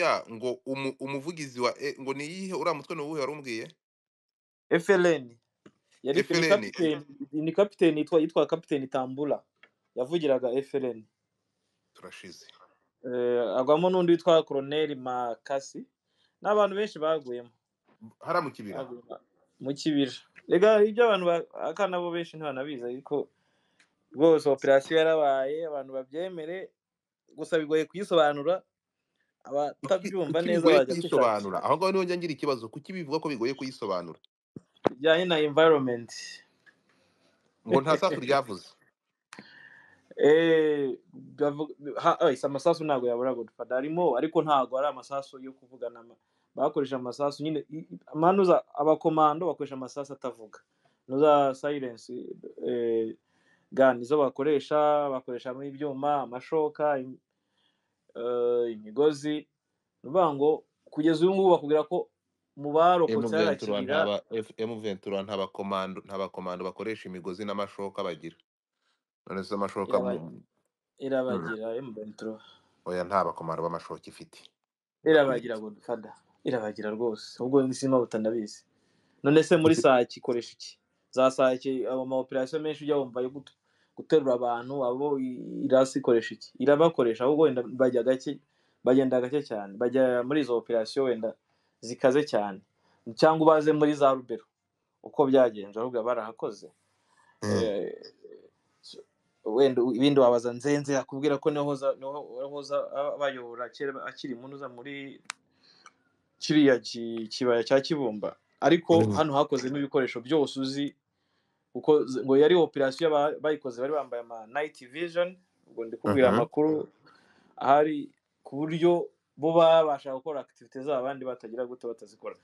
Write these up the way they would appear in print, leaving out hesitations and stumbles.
gatoya ngo umuvugizi wa ngo ni iyihe uriya mutwe ni uwuhe wari umbwiye? FLN yari ni FLN. kapiteni, ni kapiteni yitwa kapiteni Tambula yavugiraga FLN. Turashize. Agwamo n'undi witwa Colonel Makasi n'abantu benshi baguyemo. Hariya mu kibira. Baguyemo mu kibira. Rega ibyo abantu akana bo benshi ntibanabizi, ariko rwose operasiyo yarabaye, abantu babyemere, gusa bigoye kuyisobanura, abatabyumva Kuki neza bigoye bajya kwishakira. kuyisobanura? Aho ngaho niho njya ngira ikibazo. Kuki bivuga ko bigoye kuyisobanura? Bijyanye na environment. Ngo nta sasu ryavuze. Amasasu ntabwo yabura Godfather arimo, ariko ntabwo ari amasasu yo kuvugana, bakoresha amasasu nyine amanuza abakomando bakoresha amasasu atavuga, nuza silence gun izo bakoresha, bakoreshamo ibyuma, amashoka, imigozi. Ni ukuvuga ngo kugeza uyu ngubu bakubwira ko mu barokotse hariya M23 Kibira ntaba M23 nta bakomando bakoresha imigozi n'amashoka bagira. None se amashoka irabagira M23. Oya, nta bakomando b'amashoka ifite. Irabagira Ndakwibutsa. Godfather, irabagira rwose, ubwo nisima utanabizi. None se muri Sake ikoresha iki? Za Sake ama operation menshi ujya wumva yo guterura abantu abo irasi ikoresha iki? Irabakoresha, ahubwo wenda bajya gake, bagenda gake cyane, bajya muri izo operation wenda zikaze cyane, cyangwa ubaze muri za Rubero uko byagenze, ahubwo barahakoze. Wenda ibindi wabaza Nzenze akubwira ko niho hoza bayobora kera akiri munuza muri kiriya kibaya cya Kibumba, ariko hano hakozemo ibikoresho byose uzi, kuko ngo yari operation bayikoze bari bambaye ama night vision, ubwo ndi kubwira amakuru ahari, ku buryo bo babasha gukora activité zabo abandi batagira gute, batazikora.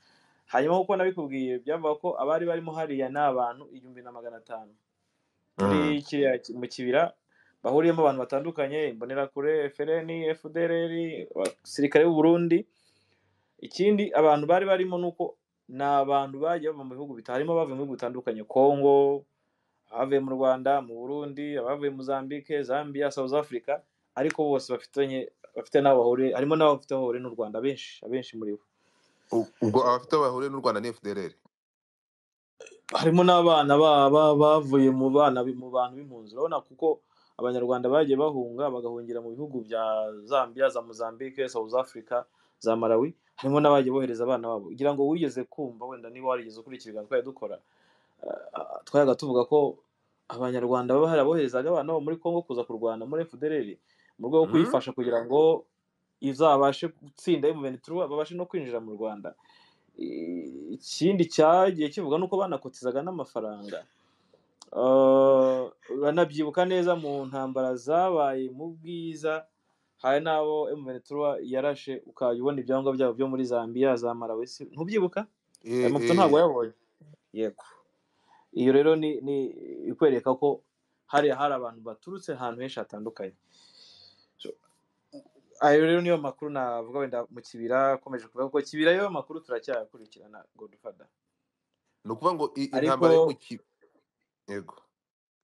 Hanyuma nkuko nabikubwiye, byavuga ko abari barimo hariya ni abantu 1500 muri kiriya mu kibira, bahuriyemo abantu batandukanye: Imbonerakure, FLN, FDLR, abasirikare b'u Burundi. Ikindi abantu bari barimo nuko ni abantu bagiye bava mu bihugu harimo abavuye mu bihugu bitandukanye: Congo, abavuye mu Rwanda, mu Burundi, abavuye Mozambique, Zambia, South Africa, ariko bose bafitanye, bafite n'aho bahuriye, harimo n'abo bafite aho bahuriye n'u Rwanda, abenshi muri bo. Ubwo abafite aho bahuriye n'u Rwanda ni FDLR? Harimo n'abana bavuye mu bana mu bantu b'impunzi, urabona, kuko abanyarwanda bagiye bahunga bagahungira mu bihugu bya Zambia, za Mozambique, South Africa, za Malawi, harimo n'abagiye bohereza abana babo. Kugira ngo wigeze kumva, wenda niba warigeze ukurikira ibiganiro twari dukora, twayaga tuvuga ko abanyarwanda baba hari aboherezaga abana babo muri Congo kuza kurwana muri FDLR mu rwego rwo kuyifasha kugira ngo izabashe gutsinda M23, babashe no kwinjira mu Rwanda. Ikindi cyagiye kivuga nuko banakotizaga n'amafaranga. Banabyibuka neza mu ntambara zabaye mu Bwiza, hari n'abo M23 yarashe ukajya ubona ibyangombwa byabo byo muri Zambia, za Malawi. Ntubyibuka ayo mafoto? Ntabwo wayabonye? Yego, iyo rero ni ikwereka ko hariya hari abantu baturutse ahantu henshi hatandukanye. So, ayo rero niyo makuru navuga wenda mu kibira akomeje kuvuga ko kibira yo amakuru turacyayakurikirana, Godfather. Ni ukuvuga ngo Ariko intambara yo mu yego.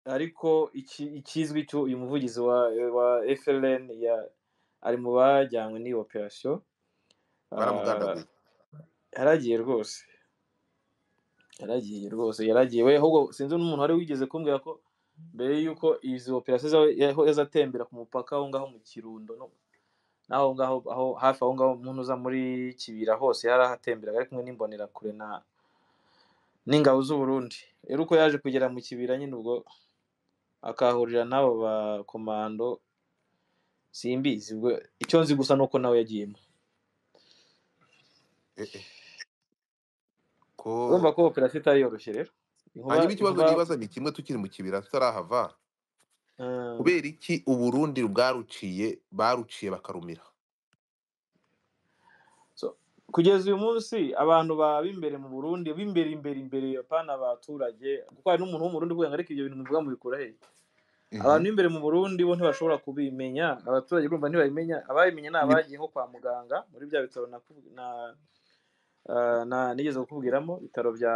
Ariko ikizwi cyo uyu muvugizi wa FLN ya ari mu bajyanywe n'iyi operation. Baramugandaguye. Yaragiye rwose, yaragiye rwose, yaragiye we. Ahubwo sinzi n'umuntu wari wigeze kumbwira ko mbere y'uko izi operation yaza atembera ku mupaka aho ngaho mu Kirundo, no naho ngaho aho hafi aho ngaho umuntu uza muri Kibira hose yarahatemberaga ari kumwe n'imbonerakure na n'ingabo z'u Burundi. Rero uko yaje kugera mu Kibira nyine ubwo akahurira n'abo bakomando simbizi, ubwo icyo nzi gusa nuko nawe yagiyemo. Ko Urumva ko operation itari yoroshye rero, inkuba Hanyuma ikibazo inkuba nibaza ni kimwe, tukiri mu Kibira tutarahava, kubera iki Uburundi bwaruciye, baruciye bakarumira? So, kugeza uyu munsi abantu ba b'imbere mu Burundi, b'imbere imbere imbere, apana abaturage, kuko hari n'umuntu w'Umurundi uvuga ngo ariko ibyo bintu muvuga mubikura hehe? Abantu b'imbere mu Burundi bo ntibashobora kubimenya, abaturage urumva ntibabimenya, ababimenya ni abagiye nko kwa muganga muri bya bitaro na nigeze kukubwiramo, ibitaro bya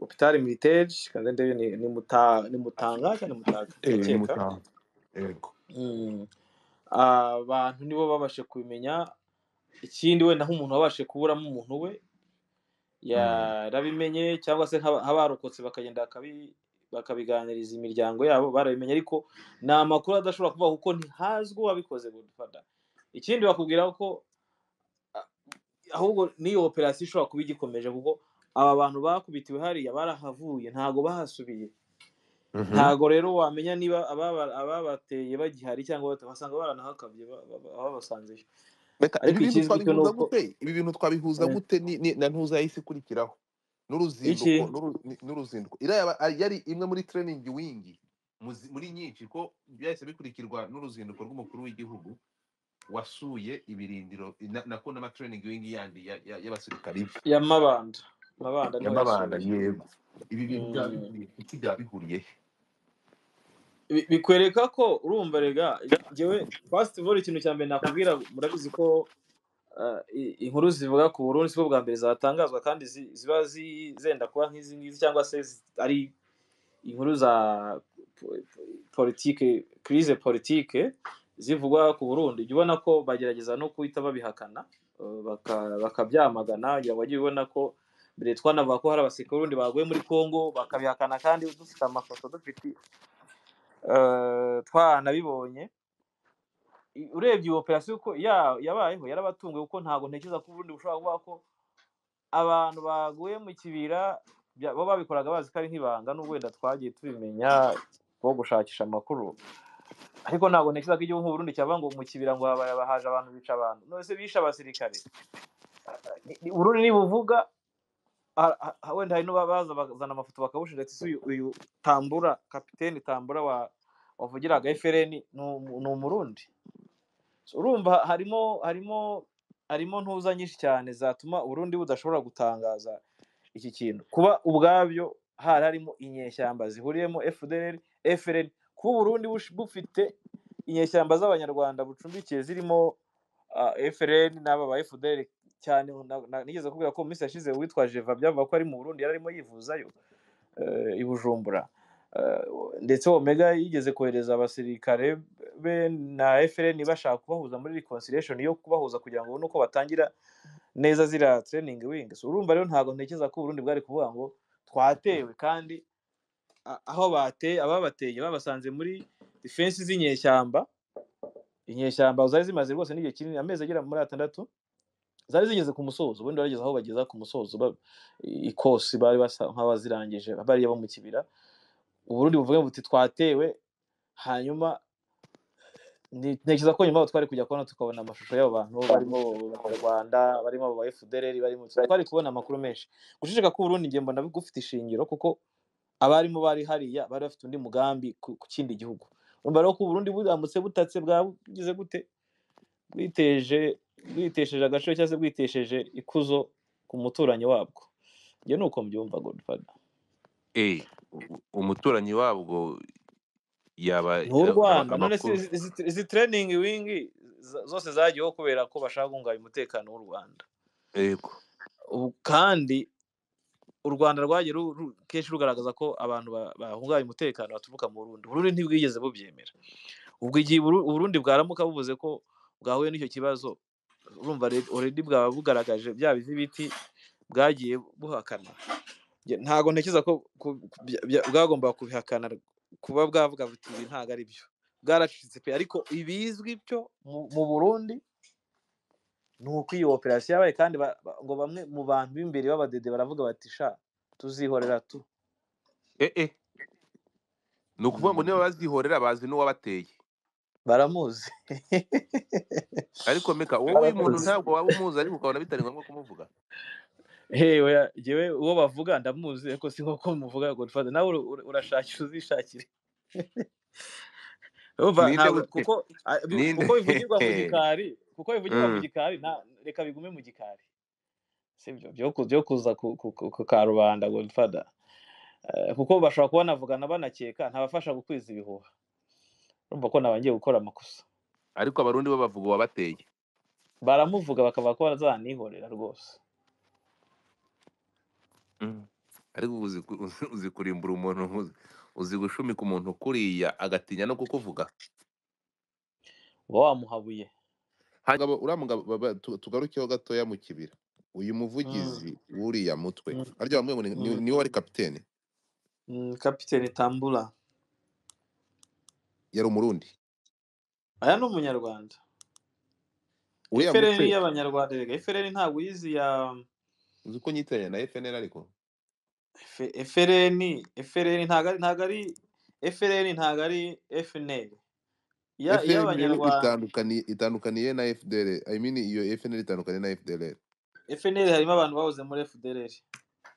hôpital militaire, kandi ndebe ni Mutanga cyangwa ni Mutaga? Ni Ndakeka Mutanga, yego. Abantu nibo babashe kubimenya. Ikindi wenda nk'umuntu wabashe kuburamo umuntu we yarabimenye, cyangwa se nk'abarokotse bakagenda bakabiganiriza imiryango yabo barabimenye, ariko ni amakuru adashobora kuvuga kuko ntihazwi uwabikoze Godfather. Ikindi bakubwira ko ahubwo n'iyo operasiyo ishobora kuba igikomeje, kuko aba bantu bakubitiwe hariya barahavuye ntago bahasubiye. Ntago rero wamenya niba ababateye bagihari cyangwa basanga baranahakabye ababasanzeyo. Reka Ariko ibi bintu ikizwi cyo ni twabihuza uko gute? Ibi bintu twabihuza gute na ntuza yahise ikurikiraho iki n'uruzinduko n'uruzinduko iriya yari imwe muri training wing muri nyinshi, ko byahise bikurikirwa n'uruzinduko rw'umukuru w'igihugu wasuye ibirindiro nako n'ama training wing yandi y'abasirikari be ya Mabanda. Mabanda ya niho Mabanda. yasuye. Yego, ibi bintu byaba bihuriye kuki? Byaba bihuriye he? Bikwereka ko urumva rega njyewe first of all ikintu cya mbere nakubwira, murabizi ko inkuru zivuga ku Burundi sibwo bwa mbere zatangazwa, kandi ziba zenda kuba nk'izi ngizi, cyangwa se ari inkuru za politike, crise politique zivugwa ku Burundi. Jya ubona ko bagerageza no guhita babihakana, bakabyamagana. Ngira ngo wajye ubona ko mbere twanavuga ko hari abasirikare b'Uburundi baguye muri Congo bakabihakana, kandi dufite amafoto, dufite twanabibonye. Urebye iyo operasiyo uko yabayeho yarabatunguye, kuko ntabwo ntekereza ko Uburundi bushobora kuvuga ko abantu baguye mu kibira bo babikoraga bazi ko ari nk'ibanga, n'ubwo wenda twagiye tubimenya bo gushakisha amakuru, ariko ntabwo ntekereza ko igihugu nk'Uburundi cyavuga ngo mu kibira ngo habaye haje abantu bica abantu. None se bishe abasirikare? Uburundi nibuvuga wenda hari n'abaza bazana amafoto bakabushinja ati uyu Tambura, kapiteni Tambura wavugiraga FRN ni Umurundi. So, urumva harimo ntuza nyinshi cyane zatuma Uburundi budashobora gutangaza iki kintu, kuba ubwabyo hari harimo inyeshyamba zihuriyemo FDLR, FRN, kuba Uburundi bufite inyeshyamba z'Abanyarwanda bucumbikiye zirimo FRN n'aba ba FDLR cyane. Nigeze kubwira ko mu minsi yashize uwitwa Jeva byavuga ko ari mu Burundi yari arimo yivuzayo i Bujumbura. Ndetse Omega yigeze kohereza abasirikare be na FRN bashaka kubahuza muri reconciliation yo kubahuza kugira ngo babone uko batangira neza ziriya training wing. So urumva rero ntabwo ntekereza ko Uburundi bwari kuvuga ngo twatewe, kandi aho bateye ababateye babasanze muri defense z'inyeshyamba. Inyeshyamba zari zimaze rwose n'igihe kinini, amezi agera muri 6 zari zigeze ku musozo. Ubundi barageze aho bageza ku musozo, ikosi bari basa nk'abazirangije bariya bo mu kibira. Uburundi buvuge buti twatewe, hanyuma ntekereza ko nyuma twari kujya kubona tukabona amashusho y'abo bantu barimo Abanyarwanda, barimo aba FDLR, barimo, twari kubona amakuru menshi. Guceceka ko Uburundi ngiye mbona bigufite ishingiro, kuko abarimo bari hariya bari bafite undi mugambi ku kindi gihugu. Urumva rero ko Uburundi buramutse butatse bwagize gute, bwitesheje agaciro cyangwa se bwitesheje ikuzo ku muturanyi wabwo. Njye ni uko mbyumva Godfather. Umuturanyi wabwo yaba ni u Rwanda. None se amakuru izi training wing zose zagiyeho kubera ko bashaka guhungabanya umutekano w'u Rwanda. Yego. Ubu kandi u Rwanda rwagiye kenshi rugaragaza ko abantu bahungabanya umutekano baturuka mu Burundi. Burundi ntibwigeze bubyemera. Ubwo igihe Uburundi bwaramuka buvuze ko bwahuye n'icyo kibazo, urumva already bwaba bugaragaje bya bizibiti bwagiye buhakana. Ntago ntekereza ko bwagombaga kubihakana, kuba bwavuga buti ibi ntago ari byo, bwaracitse pe. Ariko ibizwi byo mu Burundi ni uko iyo operasiyo yabaye, kandi ngo bamwe mu bantu b'imbere b'abadede baravuga bati sha tuzihorera tu. Ni ukuvuga ngo niba bazihorera bazi n'uwabateye, baramuzi. Ariko Meka, wowe uyu muntu baramuzi. Ntabwo waba umuzi, ariko ukabona bitari ngombwa kumuvuga. Hewe, njyewe uwo bavuga ndamuzi, ariko si nko muvuga Godfather. Nawe urashakira uzishakire. Urumva Ninde ntabwo we? kuko Ninde? kuko bivugirwa mu gikari, kuko bivugirwa mu gikari, reka bigume mu gikari, sibyo byo kuza ku karubanda Godfather. Kuko bashobora kuba banavugana banakeka, ntabafasha gukwiza ibihuha. Urumva ko nabangiye gukora amakosa. Ariko Abarundi bo bavuga uwabateye, baramuvuga bakavuga ko bazanihorera rwose. Ariko uzi kurimbura umuntu, uzi gushumika umuntu kuriya agatinya no kukuvuga. Uba wamuhabuye. Hanyuma uriya mugabo tugarukeho gatoya mu kibira, uyu muvugizi w'uriya mutwe arya bamwe ngo niwe wari kapitene. Kapiteni Tambula. Yari umurundi. Aya ni umunyarwanda. Uriya FRN mutwe y'abanyarwanda rega, FRN ntabwo uyizi ya uzi ko nyitiranya na FNL ariko FRN, FRN ntabwo ari FRN, ntabwo ari FNL. FNL rero Y'abanyarwanda. Itandukaniye na FDL, I mean iyo FNL itandukaniye na FDLR. FNL harimo abantu bahoze muri FDLR.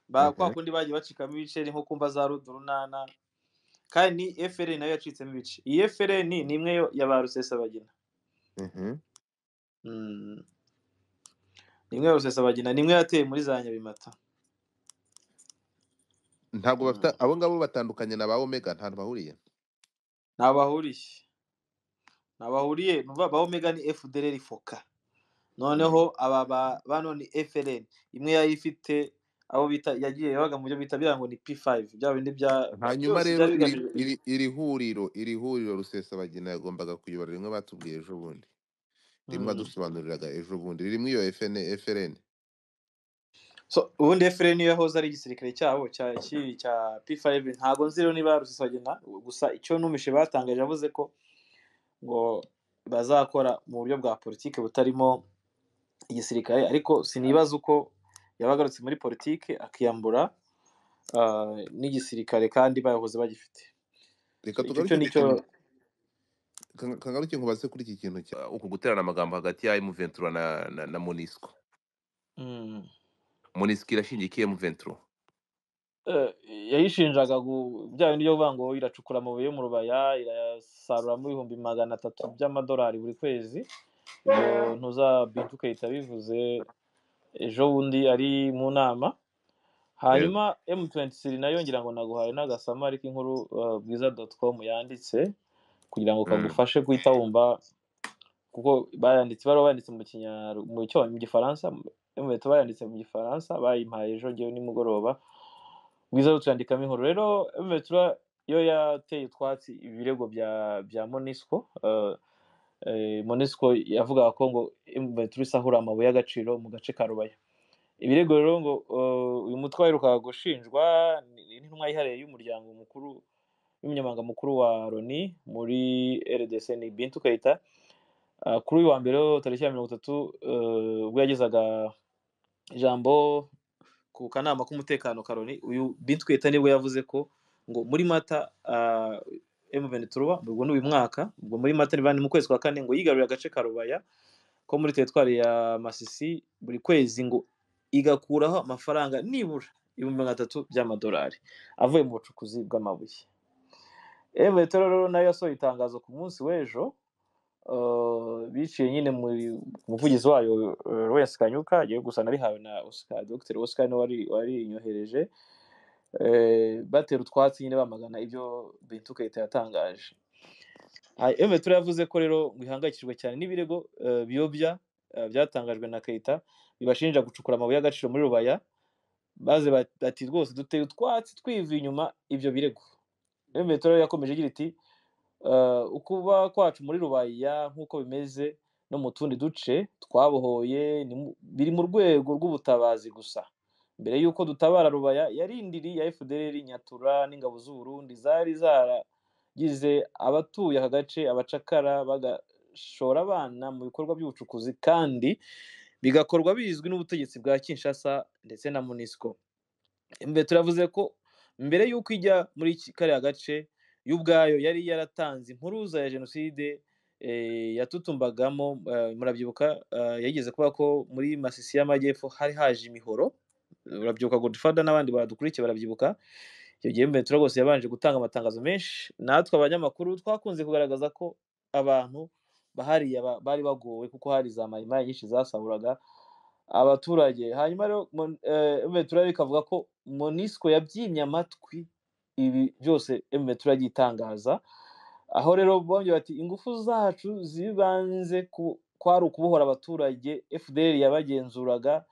Ba kwa kundi bagiye bacikamo ibice, ni nko kumva za Rudurunana, kandi ni FRN nayo yacitsemo ibice. Iyi FRN ni imwe ya ba Rusesabagina. Ni imwe ya Rusesabagina, ni imwe yateye muri za Nyabimata. Ntabwo bafite abo ngabo, batandukanye na ba Omega, nta hantu bahuriye. Ntaho bahuriye. Ntaho bahuriye, numva ba Omega ni FDLR Foka. Noneho aba bano ni FRN. Imwe yari ifite abo bita yagiye yabaga mu byo bita bya ngo ni P5, bya bindi bya Hanyuma byose rero byari bigamije iri huriro Rusesabagina yagombaga kuyobora, rimwe batubwiye ejo bundi, rimwe adusobanuriraga ejo bundi, ririmo iyo FN, FRN. So ubundi FRN niyo yahoze ari igisirikare cyabo cya cya P5. Ntago nzi rero niba Rusesabagina, gusa icyo numishe batangaje yavuze ko ngo bazakora mu buryo bwa politike butarimo igisirikare, ariko sinibaza uko yabagarutse muri politike akiyambura n'igisirikare kandi bahoze bagifite. Reka So icyo tugaruke cyo ku nicyo kintu, kangaruke nkubaze kuri iki kintu cya uku guterana amagambo hagati ya M23 na MONUSCO. MONUSCO irashingiye M23. Yayishinjaga bya bindi byo kuvuga ngo iracukura amabuye yo mu Rubaya, irayasaruramo 300,000 by'amadolari buri kwezi. Ibyo ntuza Bintu Keita bivuze ejo bundi ari mu nama. Hanyuma M23 nayo ngira ngo naguhaye n'agasamari k'inkuru bwiza.com yanditse kugira ngo kagufashe guhita wumva, kuko bayanditse, bari bayanditse mu mu cyo mu Gifaransa, M23 bayanditse mu Gifaransa, bayimpaye ejo ngewe nimugoroba. Bwiza tuyandikamo inkuru. Rero M23 yo yateye utwatsi ibirego bya MONUSCO. MONUSCO yavugaga ko ngo M23 isahura amabuye y'agaciro mu gace ka Rubaya. Ibirego rero ngo uyu mutwe waherukaga gushinjwa n'intumwa yihariye y'umuryango mukuru, y'umunyamabanga mukuru wa Loni muri RDC, ni Bintou Keita. Kuri uyu wa mbere tariki ya 30, ubwo yagezaga ijambo ku kanama k'umutekano ka Loni, uyu Bintou Keita nibwo yavuze ko ngo muri Mata M23, ubwo ni uyu mwaka, ubwo muri Mata ni mu kwezi kwa kane, ngo yigaruriye agace ka Rubaya ko muri teritwari ya Masisi buri kwezi ngo igakuraho amafaranga nibura 300,000 by'amadolari avuye mu bucukuzi bw'amabuye. M23 rero nayo yasohoye itangazo ku munsi w'ejo, biciye nyine muri umuvugizi wayo Lawrence Kanyuka, agiye gusa narihawe na Oscar, Dr Oscar niwe wari inyohereje, batera utwatsi nyine bamagana ibyo Bintou Keita yatangaje. M23 yavuze ko rero ngo ihangayikishijwe cyane n'ibirego biyobya byatangajwe na Keita bibashinja gucukura amabuye y'agaciro muri Rubaya, maze bati rwose duteye utwatsi twivuye inyuma ibyo birego. M23 yakomeje igira iti ukuba kwacu muri Rubaya nk'uko bimeze no mu tundi duce twabohoye biri mu rwego rw'ubutabazi gusa. Mbere y'uko dutabara Rubaya yarindiri ya FDLR, Nyatura n'ingabo z'u Burundi zari zaragize abatuye aka gace abacakara, bagashora abana mu bikorwa by'ubucukuzi kandi bigakorwa bizwi n'ubutegetsi bwa Kinshasa ndetse na MONUSCO. Mbere turavuze ko mbere y'uko ijya muri kariya gace y'ubwayo yari yaratanze impuruza ya jenoside yatutumbagamo, murabyibuka, yigeze kuba ko muri Masisi y'Amajyepfo hari haje imihoro, urabyibuka Godfather n'abandi badukurikiye barabyibuka. Icyo gihe M23 rwose yabanje gutanga amatangazo menshi, natwe abanyamakuru twakunze kugaragaza ko abantu bahariya bari bagowe kuko hari za mayimayi nyinshi zasahuraga abaturage. Hanyuma rero M23 bikavuga ko MONUSCO yabyimye amatwi ibi byose M23 yagitangaza, aho rero bongeye bati ingufu zacu zibanze kwari ukubohora abaturage FDL yabagenzuraga,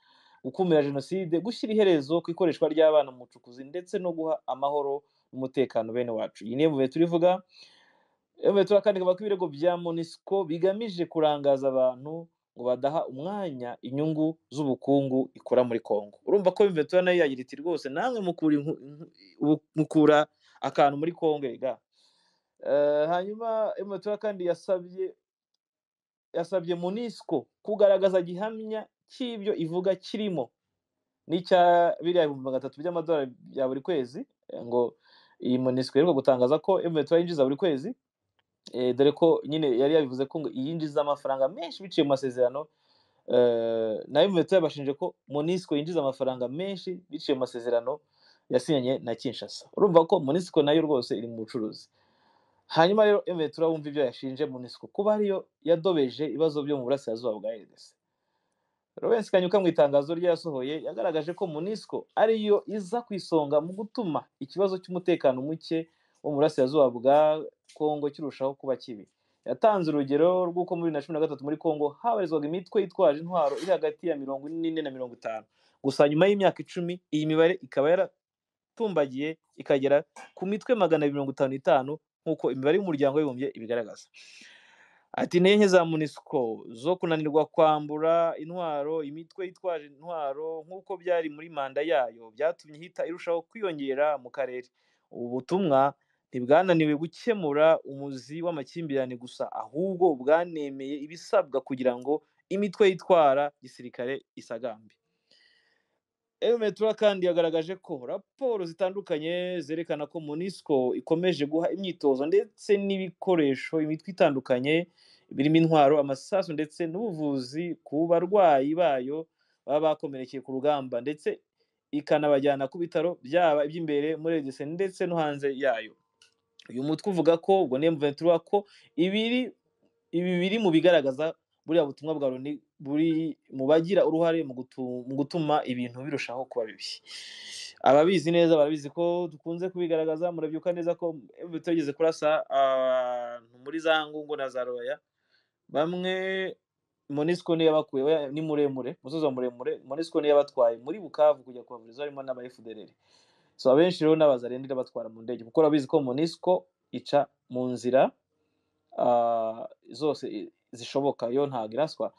gukumira jenoside, gushyira iherezo ku ikoreshwa ry'abana mu bucukuzi ndetse no guha amahoro n'umutekano bene wacu. Iyi niyo M23 ivuga. M23 kandi ikavuga ko ibirego bya MONUSCO bigamije kurangaza abantu ngo badaha umwanya inyungu z'ubukungu ikora muri Congo. Urumva ko M23 nayo yagira iti rwose namwe mukura mukura akantu muri Congo ega. Hanyuma M23 kandi yasabye MONUSCO kugaragaza gihamya cy'ibyo ivuga kirimo n'icya biriya 300,000 by'amadolari bya buri kwezi, ngo iyi MONUSCO iheruka gutangaza ko M23 yinjiza buri kwezi, dore ko nyine yari yabivuze ko ngo yinjiza amafaranga menshi biciye mu masezerano, na M23 yabashinje ko MONUSCO yinjiza amafaranga menshi biciye mu masezerano yasinyanye na Kinshasa. Urumva ko MONUSCO nayo rwose iri mu bucuruzi. Hanyuma rero M23 wumva ibyo yashinje MONUSCO kuba ariyo yadobeje ibibazo byo mu burasirazuba bwa RDC. Lawrence Kanyuka mu itangazo rye yasohoye yagaragaje ko MONUSCO ariyo iza ku isonga mu gutuma ikibazo cy'umutekano muke wo mu burasirazuba bwa Kongo kirushaho kuba kibi. Yatanze urugero rw'uko muri 2013 muri Kongo habarizwaga imitwe yitwaje intwaro iri hagati ya 44 na 50. Gusa nyuma y'imyaka 10 iyi mibare ikaba yaratumbagiye ikagera ku mitwe 255 nk'uko imibare y'umuryango w'abibumbye ibigaragaza. Ati intege nke za MONUSCO zo kunanirwa kwambura intwaro imitwe yitwaje intwaro nk'uko byari muri manda yayo byatumye ihita irushaho kwiyongera mu karere. Ubu butumwa ntibwananiwe gukemura umuzi w'amakimbirane gusa, ahubwo bwanemeye ibisabwa kugira ngo imitwe yitwara gisirikare isagambe. M23 kandi yagaragaje ko raporo zitandukanye zerekana ko MONUSCO ikomeje guha imyitozo ndetse n'ibikoresho imitwe itandukanye birimo intwaro, amasasu ndetse n'ubuvuzi ku barwayi bayo baba bakomerekeye ku rugamba, ndetse ikanabajyana ku bitaro byaba iby'imbere muri RDC ndetse no hanze yayo. Uyu mutwe uvuga ko ubwo ni M23 ko ibi biri mu bigaragaza buriya butumwa bwa Loni buri mu bagira uruhare mu gutuma ibintu birushaho kuba bibi. Ababizi neza barabizi ko dukunze kubigaragaza, murabyuka neza ko M23 yigeze kurasa abantu muri za Ngungu na za Rubaya, bamwe MONUSCO niyo yabakuye, ni muremure, umusozi wa muremure, MONUSCO niyo yabatwaye muri Bukavu kujya kubavuriza, harimo n'aba FDLR. So abenshi rero n'abazarenda irabatwara mu ndege, kuko urabizi ko MONUSCO ica mu nzira zose zishoboka, yo ntabwo iraswa.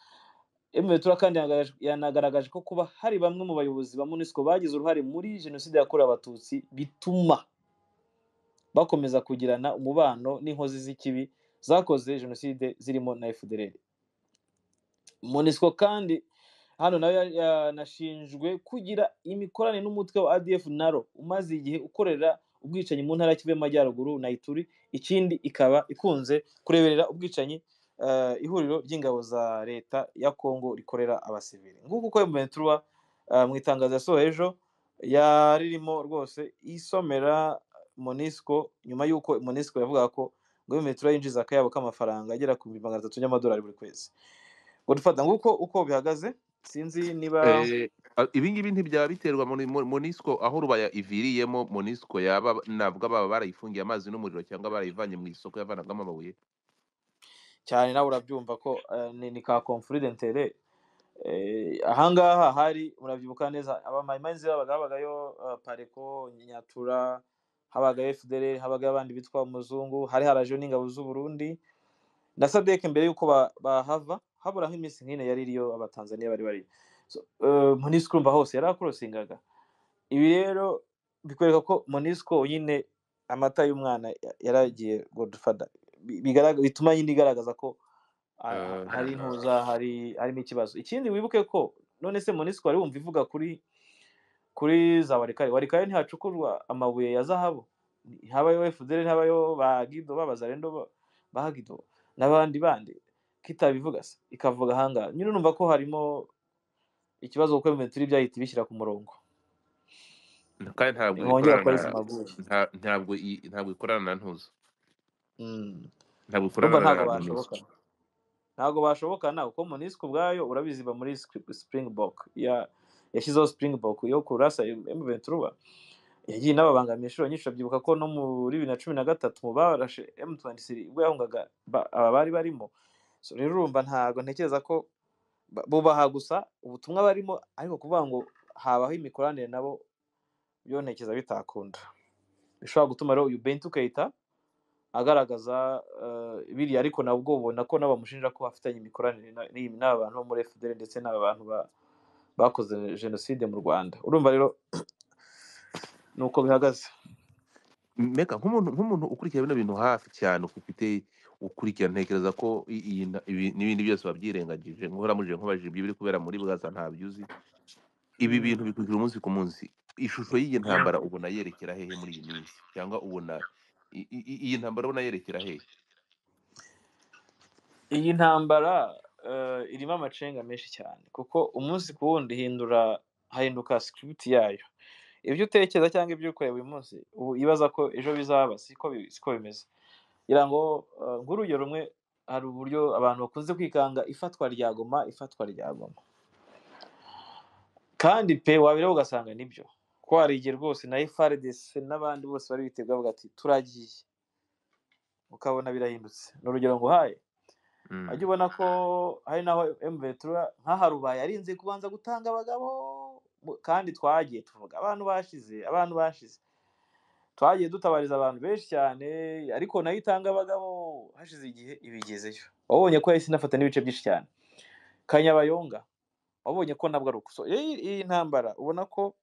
M23 kandi yanagaragaje ko kuba hari bamwe mu bayobozi ba MONUSCO bagize uruhare muri jenoside yakorewe Abatutsi bituma bakomeza kugirana umubano n'inkozi z'ikibi zakoze jenoside zirimo na FDLR. MONUSCO kandi hano nayo yanashinjwe kugira imikoranire n'umutwe wa ADF NARO umaze igihe ukorera ubwicanyi mu ntara ya Kivu y'Amajyaruguru na Ituri, ikindi ikaba ikunze kureberera ubwicanyi ihuriro ry'ingabo za leta ya Kongo rikorera abasivili. Nguko uko M23 mu itangazo yasohoye ejo yaririmo rwose isomera MONUSCO nyuma y'uko MONUSCO yavugaga ko ngo M23 yinjiza akayabo k'amafaranga agera ku 300 by'amadolari buri kwezi. Godfather, nguko uko bihagaze, sinzi niba Ibi ngibi ntibyaba biterwa muri MONUSCO aho Rubaya iviriyemo. MONUSCO yaba navuga baba barayifungiye amazi n'umuriro cyangwa barayivanye mu isoko yavanagamo amabuye cyane. Nawe urabyumva ko ni ka conflit d'intérêt. Ahangaha hari murabyibuka neza abamayimayizi babaga habagayo Pareko, Nyatura, habagayo FDLR, habagayo abandi bitwa umuzungu, hari harajeyo n'ingabo z'u Burundi na SADC mbere yuko bahava habura nk'iminsi nk'ine yari iriyo abatanzania bari bari. So, MONUSCO urumva hose yarakorosingaga. Ibi rero bikwereka ko MONUSCO nyine amata y'umwana yaragiye Godfather, bituma nyine igaragaza ko hari intuza, harimo ikibazo. Ikindi wibuke ko none se MONUSCO wari wumva ivuga kuri za Warikare? Warikare ntihacukurwa amabuye ya zahabu, habayo FDL, habayo ba Gido, babazarendo ba Gido n'abandi bandi, kitabivuga se ikavuga ahangaha. Nyine urumva ko harimo ikibazo kuko M23 byahita ibishyira ku murongo. Kandi ntabwo Ntibongera ikorana gukora izi maguye. Ntabwo ikorana na ntuza. Ntabwo ikorana Urumva ntabwo na MONUSCO. bashoboka. Ntabwo bashobokana kuko MONUSCO ubwayo urabizi iba muri Springbok. Yashyizeho Springbok yo kurasa M23. Yagiye inababangamiye inshuro nyinshi, urabyibuka ko no muri 2013 mu barashe M23 ubwo yahungaga aba bari barimo. So rero urumva ntabwo ntekereza ko bubaha gusa ubutumwa barimo, ariko kuvuga ngo habaho imikoranire nabo byo ntekereza bitakunda. Bishobora gutuma rero uyu Bintou Keita Agaragaza biriya, ariko nabwo ubona ko nabo bamushinja ko afitanye imikoranire n'aba bantu bo muri FDL ndetse n'aba bantu bakoze jenoside mu Rwanda. Urumva rero ni uko bihagaze. Meka nk'umuntu ukurikira bino bintu hafi cyane, ufite ukurikira, ntekereza ko ibi n'ibindi byose wabyirengagije, nk'uramuje nkubajije ibyo biri kubera muri Gaza ntabyo uzi. Ibi bintu bikurikira umunsi ku munsi. Ishusho y'iyi ntambara ubona yerekera hehe muri iyi minsi, cyangwa ubona iyi ntambara ubona yerekera hehe? Iyi ntambara irimo amacenga menshi cyane, kuko umunsi ku wundi hahinduka script yayo. Ibyo utekereza cyangwa ibyo ukoreye uyu munsi ubu ibaza ko ejo bizaba siko bimeze. Ngira ngo nk'urugero rumwe, hari uburyo abantu bakunze kwikanga ifatwa rya Goma, ifatwa rya Goma, kandi pe wabireba ugasanga nibyo, ko hari igihe rwose na FARDC n'abandi bose bari biteguye bavuga ati turagiye, ukabona birahindutse. Ni urugero nguhaye. Wajya ubona ko hari naho M23 nk'aha Rubaye yarinze kubanza gutanga abagabo, kandi twagiye tuvuga abantu bashize, abantu bashize, twagiye dutabariza abantu benshi cyane, ariko nayo itanga abagabo hashize igihe ibigezeyo. Wabonye ko yahise inafata n'ibice byinshi cyane. Kanyabayonga wabonye ko nabwo ari uko. So iyi ntambara ubona ko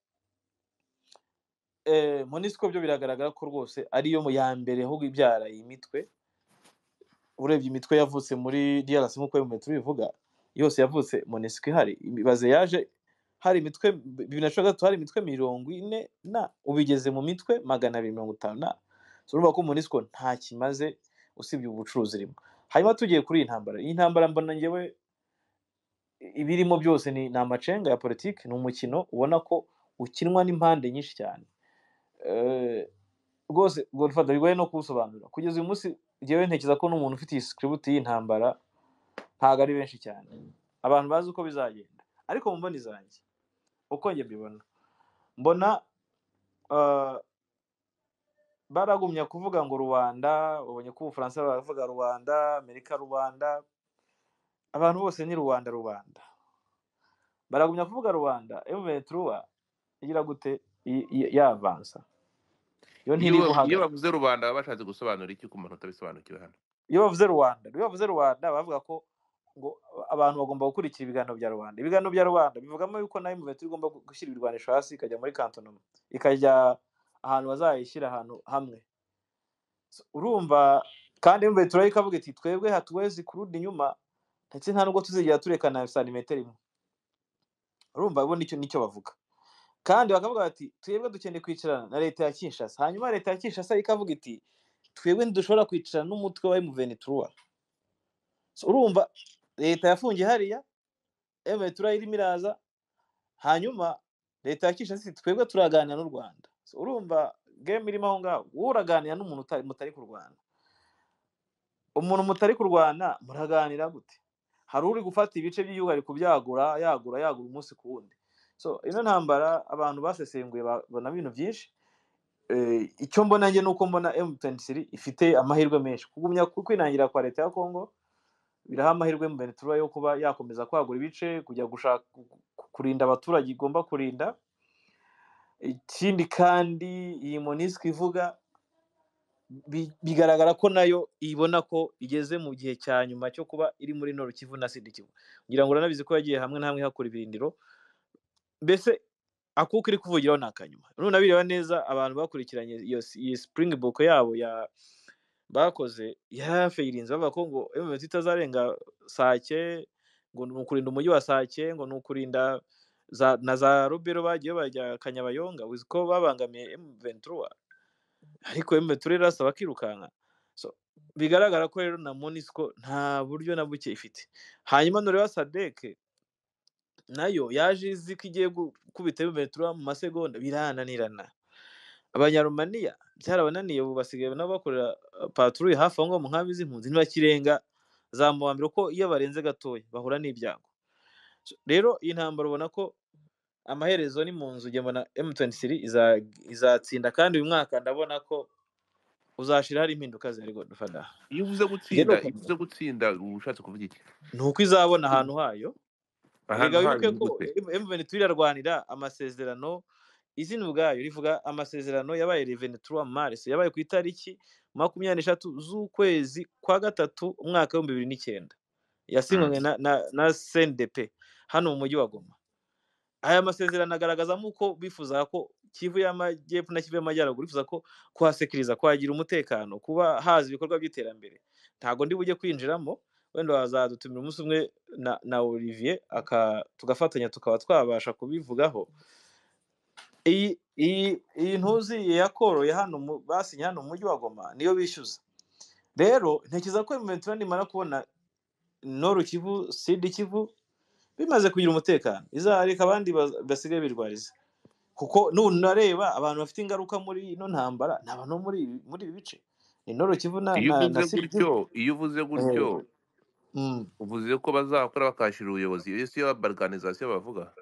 MONUSCO byo biragaragara ko rwose ariyo ya mbere ahubwo ibyara iyi mitwe. Urebye imitwe yavutse muri DRC nk'uko M23 bivuga, yose yavutse MONUSCO ihari. Ibaze yaje hari imitwe 2013, hari imitwe 40 na ubigeze mu mitwe 250 na. So urumva ko MONUSCO nta kimaze usibye ubucuruzi irimo. Hanyuma tugiye kuri iyi ntambara, iyi ntambara mbona njyewe ibirimo byose ni amacenga ya politiki, ni umukino ubona ko ukinwa n'impande nyinshi cyane. Rwose Godfather bigoye no kuwusobanura. Kugeza uyu munsi njyewe ntekereza ko n'umuntu ufite iyi script y'intambara ntabwo ari benshi cyane, abantu bazi uko bizagenda. Ariko mu mboni zanjye uko njye mbibona, mbona baragumya kuvuga ngo Rwanda, ubonye ko Ubufaransa baravuga Rwanda, Amerika Rwanda, abantu bose ni Rwanda Rwanda, baragumya kuvuga Rwanda. M23 igira gute yavansa yo ntiri Iyo guhagarara. bavuze rubanda baba bashatse gusobanura iki ku muntu utabisobanukiwe hano? Iyo bavuze Rwanda bavuga ko ngo abantu bagomba gukurikira ibiganiro bya Rwanda. Ibiganiro bya Rwanda bivugamo yuko nayo M23 igomba gushyira ibirwanisho hasi, ikajya muri cantonnement, ikajya ahantu bazayishyira ahantu hamwe. So, urumva kandi M23 ikavuga iti twebwe hatuwezi kurudi nyuma, ndetse nta nubwo tuzigera turekana santimetero imwe. Urumva bo nicyo bavuga. Kandi bakavuga bati twebwe dukeneye kwicarana na leta ya Kinshasa. Hanyuma leta ya Kinshasa ikavuga iti twebwe ntidushobora kwicarana n'umutwe wa M23. So, urumva leta yafungiye hariya, M23 irimo iraza, hanyuma leta ya Kinshasa iti twebwe turaganira n'u Rwanda. So, urumva game irimo aho ngaho, wowe uraganira n'umuntu mutari kurwana. Umuntu mutari kurwana muraganira gute? Hari uri gufata ibice by'igihugu ari kubyagura, yagura yagura umunsi ku wundi. So ino ntambara abantu basesenguye babona ibintu byinshi. Icyo mbona njye nuko mbona M23 ifite amahirwe menshi. Kugumya kwinangira kwa leta ya Congo biraha amahirwe M23 yo kuba yakomeza kwagura ibice, kujya gushaka kurinda abaturage igomba kurinda. Ikindi kandi iyi MONUSCO ivuga bigaragara ko nayo ibona ko igeze mu gihe cya nyuma cyo kuba iri muri Nord Kivu na Sud Kivu. Ngira ngo uranabizi ko yagiye hamwe na hamwe hakora ibirindiro, mbese akuka iri kuvugiraho ni akanyuma. Nunabireba neza abantu bakurikiranye iyi Springbok yabo ya bakoze yarafayirinze, bavuga ko ngo M23 itazarenga Sake, ngo ni ukurinda umujyi wa Sake, ngo ni ukurinda na za Rubero bagiye bajya Kanyabayonga, uzi ko babangamiye M23, ariko M23 irasaba bakirukanka. So bigaragara ko rero na MONUSCO nta buryo na buke ifite. Hanyuma nureba SADC nayo yaje izi ko igiye gukubita M23 mu masegonda, birananirana. Abanyarumaniya byarabananiye, ubu basigaye nabo bakorera patrouille hafi aho ngaho mu nkambi z'impunzi, ntibakirenga za Mubambiro, ko iyo barenze gatoya bahura n'ibyago. So, rero iyi ntambara ubona ko amaherezo ni mu nzu. Njye mbona M23 izatsinda, kandi uyu mwaka ndabona ko uzashira hari impinduka zihari, Godfather. Iyo uvuze Njye gutsinda, nuko iyo uvuze gutsinda uba ushatse kuvuga iki? Ni uko izabona ahantu hayo. Ahantu Erega hayo wibuke ni ko gute? M23 irarwanira amasezerano. Izina ubwayo rivuga amasezerano yabaye le 23 mars, yabaye ku itariki 23 z'ukwezi kwa gatatu umwaka w'2009, yasinywe na CNDP hano mu mujyi wa Goma. Aya masezerano agaragazamo uko bifuzaga ko Kivu y'Amajyepfo na Kivu y'Amajyaruguru bifuza ko kuhasekiriza, kuhagira umutekano, kuba haza ibikorwa by'iterambere. Ntago ndi bujye kwinjiramo, wenda wazadutumira umunsi umwe na Olivier tugafatanya tukaba twabasha kubivugaho. Iyi ntuzi ya koro ya hano basinye hano mu mujyi wa Goma niyo bishyuza. Rero ntekereza ko M23 nimara kubona Nord Kivu, Sud Kivu bimaze kugira umutekano, izareka abandi basigaye birwariza. Kuko nunareba abantu bafite ingaruka muri ino ntambara ni abantu bo muri ibi bice, ni Nord Kivu na Iyo na na uvuze Sud Kivu. gutyo, iyo uvuze gutyo, uvuze ko bazakora bakashyira ubuyobozi, iyo si yo balkanization bavuga.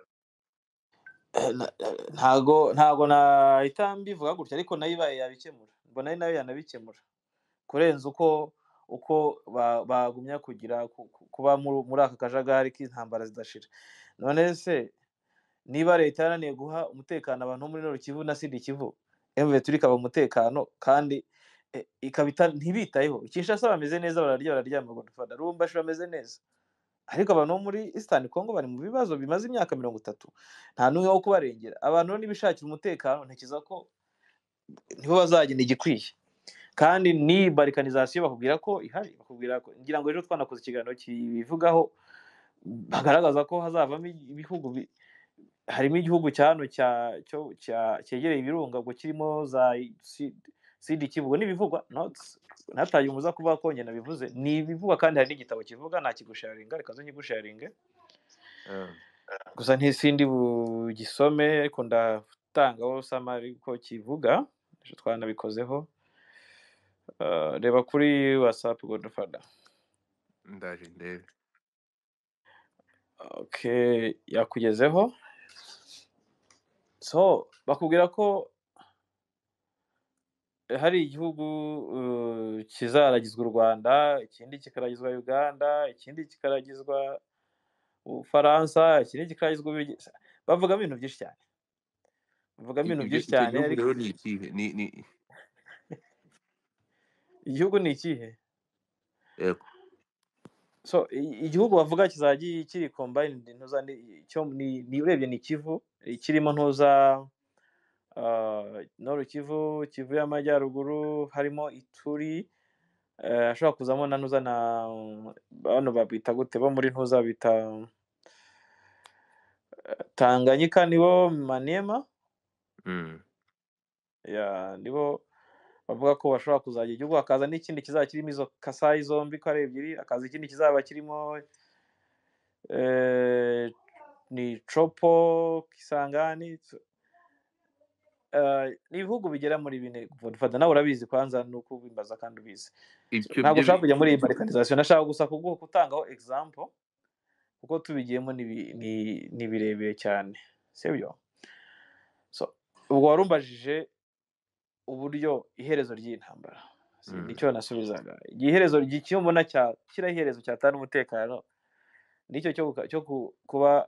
Ntago nahita mbivuga gutya, ariko nayo ibaye yabikemura, mbona ari nayo yanabikemura kurenza uko bagumya kugira kuba muri aka kajagari k'intambara zidashira. None se niba leta yananiye guha umutekano abantu bo muri Nord Kivu na Sud Kivu, M23 ikaba umutekano kandi ikaba ntibitayeho. Kinshasa bameze neza, bararya bararyama, Godfather Lubumbashi bameze neza, ariko abantu bo muri Eastern Congo bari mu bibazo bimaze imyaka 30, nta n'umwe wo kubarengera. Abantu bo nibishakira umutekano ntekereza ko nibo bazagena igikwiye. Kandi ni balkanization bakubwira ko ihari, bakubwira ko, ngira ngo ejo twanakoze ikiganiro kibivugaho, bagaragaza ko hazavamo ibihugu harimo igihugu cya hano cyegereye ibirunga, ubwo kirimo za Sud Kivu, ubwo n'ibivugwa nataye umuza kuvuga ko njye nabivuze, ni ibivugwa kandi hari n'igitabo kivuga, ntakigusharinga, reka nze nkigusharinge. Gusa ntisindi bugisome, ariko ndatangaho summary ko kivuga, ejo twanabikozeho. Reba kuri WhatsApp Godfather. Ndaje ndebe. Okay, yakugezeho. So bakubwira ko hari igihugu kizaragizwa u Rwanda, ikindi kikaragizwa Uganda, ikindi kikaragizwa Ubufaransa, ikindi kikaragizwa Ububiligi. Bavugamo ibintu byinshi cyane. Bavugamo ibintu Ibyo byinshi icyo cyane, gihugu ariko rero ni ikihe? Ni igihugu ni ikihe? Yego. So igihugu bavuga kizajya kiri combined, ntuza ni cyo ni urebye ni Kivu kirimo ntuza Nord Kivu, Kivu y'Amajyaruguru, harimo Ituri, ashobora kuzamo na ntuza na bano babita gute bo muri ntuza bita Tanganyika, nibo Maniema. Ya, nibo bavuga ko bashobora kuzajya igihugu, hakaza n'ikindi kizaba kirimo izo Kasayi zombi ko ari ebyiri, hakaza ikindi kizaba kirimo ni Chopo, Kisangani. Ni ibihugu bigera muri bine. Godfather nawe urabizi, kwanza ni uko ubimbaza kandi ubizi. Ibyo Ntabwo byo ushaka kujya muri iyi balkanization, nashaka gusa kuguha gutangaho example kuko tubigiyemo ni birebire cyane, sibyo? So ubwo warumbajije uburyo iherezo ry'iyi ntambara, nicyo nasubizaga. Iherezo ry'icyo mbona cya kira iherezo cyatana umutekano nicyo cyo kuba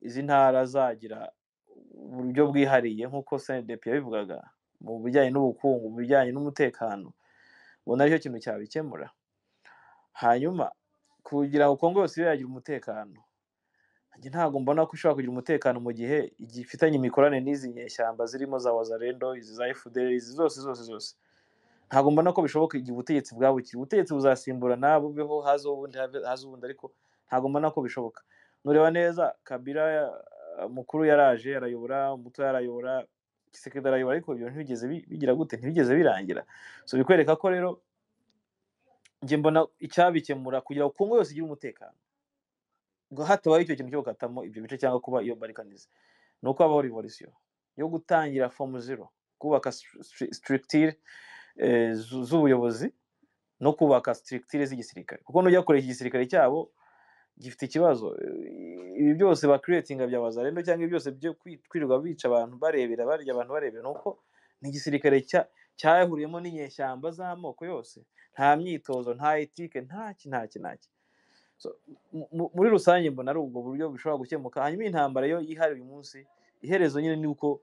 izi ntara zagira uburyo bwihariye nk'uko CNDP yabivugaga mu bijyanye n'ubukungu, mu bijyanye n'umutekano, ubona aricyo kintu cyabikemura. Hanyuma kugira ngo Kongo yose ibe yagira umutekano, njye ntabwo mbona ko ishobora kugira umutekano mu gihe igifitanye imikoranire n'izi nyeshyamba zirimo za Wazalendo, izi za FDL, izi zose zose zose. Ntabwo mbona ko bishoboka igihe ubutegetsi bwabukiri. Ubutegetsi buzasimburana, bubeho, haze ubundi, haze ubundi, ariko ntabwo mbona ko bishoboka. Nureba neza Kabila mukuru yaraje arayobora, muto yarayobora, Tshisekedi arayobora, ariko ibyo ntibigeze bigira gute, ntibigeze birangira. So bikwereka ko rero njye mbona icyabikemura kugira ngo Kongo yose igire umutekano, ngo hatabaye icyo kintu cyo gukatamo ibyo bice cyangwa kuba iyo balkanize, ni uko habaho revolution yo gutangira from zero, kubaka structure z'ubuyobozi no kubaka structure z'igisirikare, kuko nujya kureba igisirikare cyabo gifite ikibazo. Ibi byose ba creatinga bya Wazalendo cyangwa ibi byose byo kwirirwa bica abantu barebera, barya abantu barebera, nuko ni igisirikare cyahuriyemo n'inyeshyamba z'amoko yose, nta myitozo, nta ethique, nta ki, nta ki, nta ki. So, muri rusange mbona ari ubwo buryo bishobora gukemuka. Hanyuma intambara yo ihari uyu munsi, iherezo nyine ni uko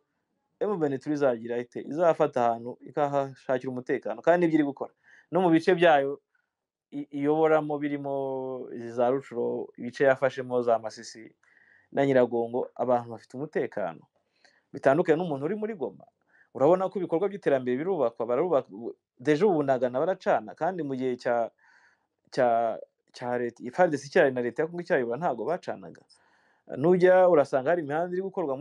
M23 izagira ite, izafata ahantu ikahashakira umutekano, kandi n'ibyo iri gukora no mu bice byayo iyoboramo birimo za Rucuro, ibice yafashemo za Masisi na Nyiragongo, abantu bafite umutekano bitandukanye n'umuntu uri muri Goma. Urabona ko ibikorwa by'iterambere birubakwa, bararubaka deje ubu Bunagana baracana, kandi mu gihe cya leta FARDC icyari na leta ya Kongo icyayobora ntabwo bacanaga. Nujya urasanga hari imihanda iri gukorwa muri